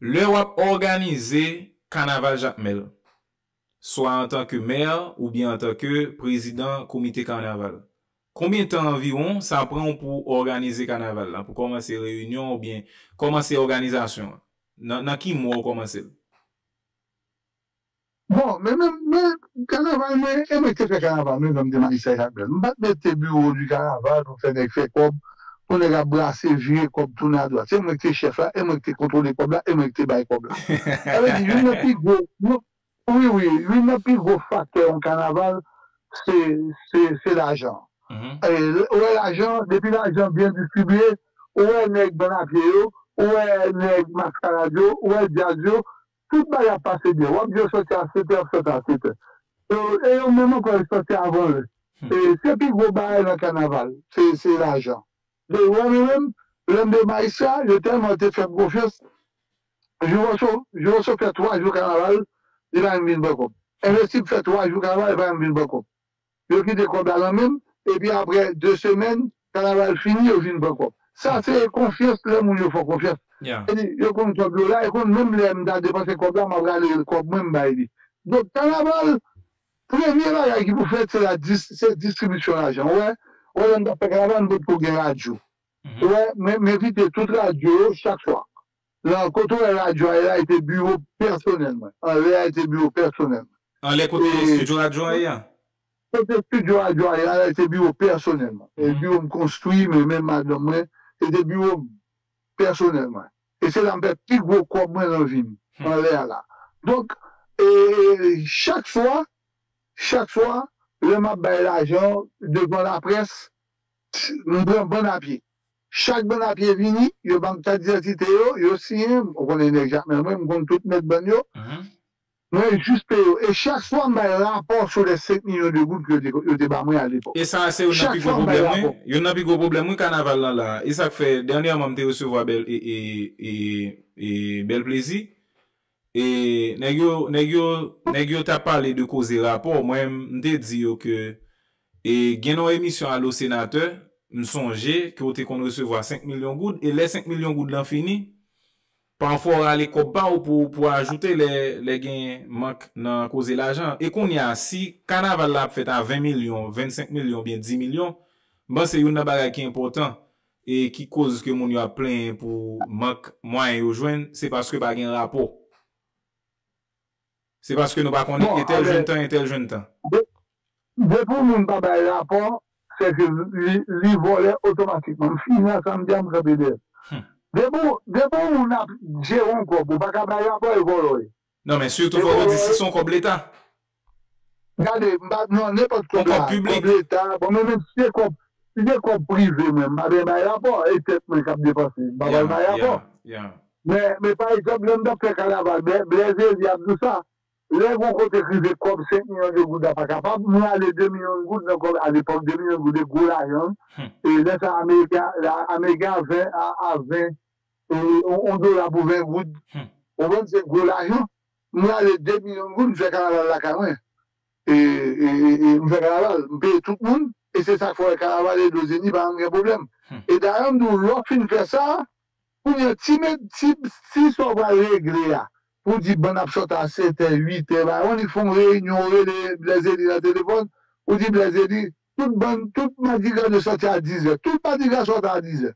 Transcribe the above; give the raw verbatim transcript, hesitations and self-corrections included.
Lè w ap òganize kanaval Jakmèl, swa antanke mè oubyen antanke prezidan komite kanaval, konbyen tan anviwon sa pran w pou w òganize kanaval la, pou kòmanse reyinyon oubyen kòmanse òganizasyon an? Nan, nan ki mwa w kòmanse l? Bon, men men men kanaval mwen, e mwen ki te fè kanaval mwen, jan m te majistra Jakmèl. M pa t mete bureau du carnaval pou fè nèg fè kòb, pou nèg ap brase, vire kòb tounen adwat. Se mwen ki te chèf la, e mwen ki te kontwole kòb la, e mwen ki te bay kòb la. Sa vle di, youn nan pi gwo, youn, wi, wi, youn nan pi gwo faktè yon kanaval, se se se lajan. E, ou wè lajan, depi lajan byen distribiye, ou wè nèg bann a pye yo, ou wè nèg maskarad yo, ou wè djaz yo, tout bagay ap pase byen. W ap di yo sòti a sèt è, y ap sòti a sèt è. E yo menm ankò, yo sòti avan lè. E se pi gwo bagay nan kanaval, se se lajan. Donk, ou wè mwen menm, lè m te majistra, yo tèlman te fè m konfyans, Juvencio, Juvencio fè twa jou kanaval, li pa janm vin pran kòb. Envestib fè twa jou kanaval, li pa janm vin pran kòb. Yo kite kòb la nan men m, epi apre de semèn, kanaval fini, yo vin pran kòb. Sa se konfyans, lè moun yo fè w konfyans. Sa vle di, yo konn kòb yo la, yo konn menm lè m ta depanse kòb la, m ap rale kòb mwen, m bay li. Donk, kanaval, premye bagay ki pou fèt, se la dis, se distribisyon lajan. Ou wè, ou wè, lè m t ap fè kanaval, m potko gen radyo. Ou wè, m, m envite tout radyo yo chak swa. Nan kote w wè radyo a ye la, se te biwo pèsonèl mwen. Anlè a, se te biwo pèsonèl mwen. Anlè kote estidyo radyo a ye a? Kote estidyo radyo a ye a, se te biwo pèsonèl mwen. E biwo m konstwi, mwen menm, madanm mwen, se te biwo m pèsonèl mwen. E se la m fè pi gwo kòb mwen nan vi m, anlè a la. Donk, e, chak swa, chak swa, lè m ap bay lajan devan laprès, m pran bann a pye. Chak bann a pye vini, yo ban m kat idantite yo, yo siyen, ou konnen nèg Jakmèl mwen, m konn tout mèt bann yo. Mwen jis peye yo. E chak swa m bay rapò sou lè senk milyon de goud ke yo te, yo te ba mwen alepòk. E sa a se youn nan pi gwo pwoblèm wi. Youn nan pi gwo pwoblèm wi kanaval lan la. E sa k fè dènyèman m te resevwa bèl e, e, e, e bèl plezi. E nèg yo, nèg yo, nèg yo t ap pale de koze rapò. Mwen, m te di yo ke e gen yon emisyon Alo Senatè, m sonje ke w te konn resevwa senk milyon goud, e lè senk milyon goud lan fini, pafwa w rale kòb pa w pou, pou ajoute lè, lè gen mank nan koze lajan. E kounye a, si kanaval la ap fèt a ven milyon, vennsenk milyon oubyen dis milyon, m panse youn nan bagay ki enpòtan e ki koz ke moun yo ap plenyen pou mank mwayen yo jwenn, se paske pa gen rapò. Se paske nou pa konnen entèl jwenn tan, entèl jwenn tan. Depi yon moun pa bay rapò, se ke li, li vòlè otomatikman. M fini ak sa, m di a, m kanpe dèyè. Depi, depi yon moun ap jere yon kòb, ou pa ka bay rapò, e vòlò ye. Non, men sitou fò yo di si se yon kòb leta. Gade, m pa, non, nenpòt kòb la, kòb leta, bon, men menm si se kòb, si se kòb prive, mwen, m pa bezwen bay rapò, e tèt mwen k ap depanse, m pa pral bay rapò. Men, men pa egzanp, lè m t ap fè kanaval, Blaise Eli ap di w sa, lè gon kote k rive kòb senk milyon de goud la pa kapab, mwen ale de milyon goud nan kòb, alepòk de milyon goud e gwo lajan, e lè sa Ameriken, Ameriken a ven, a, a ven, e, on, on dola pou ven goud, ou konprann, se gwo lajan, mwen ale de milyon goud, m fè kanaval lakay mwen, e, e, e, e m fè kanaval, m peye tout moun, e se sa k fè w wè kanaval Edo Zeni pa janm gen pwoblèm. E dayè m di w, lè w fin fè sa, Kounye a, ti, ti, ti sa w pral regle a, pou di bann ap sòti a sèt è, uit è, ba, on li fè yon reyinyon, ou rele Blaise Eli nan telefòn, ou di Blaise Eli, tout bann, tout madigra dwe sòti a dis è, tout madigra sòti a dis è.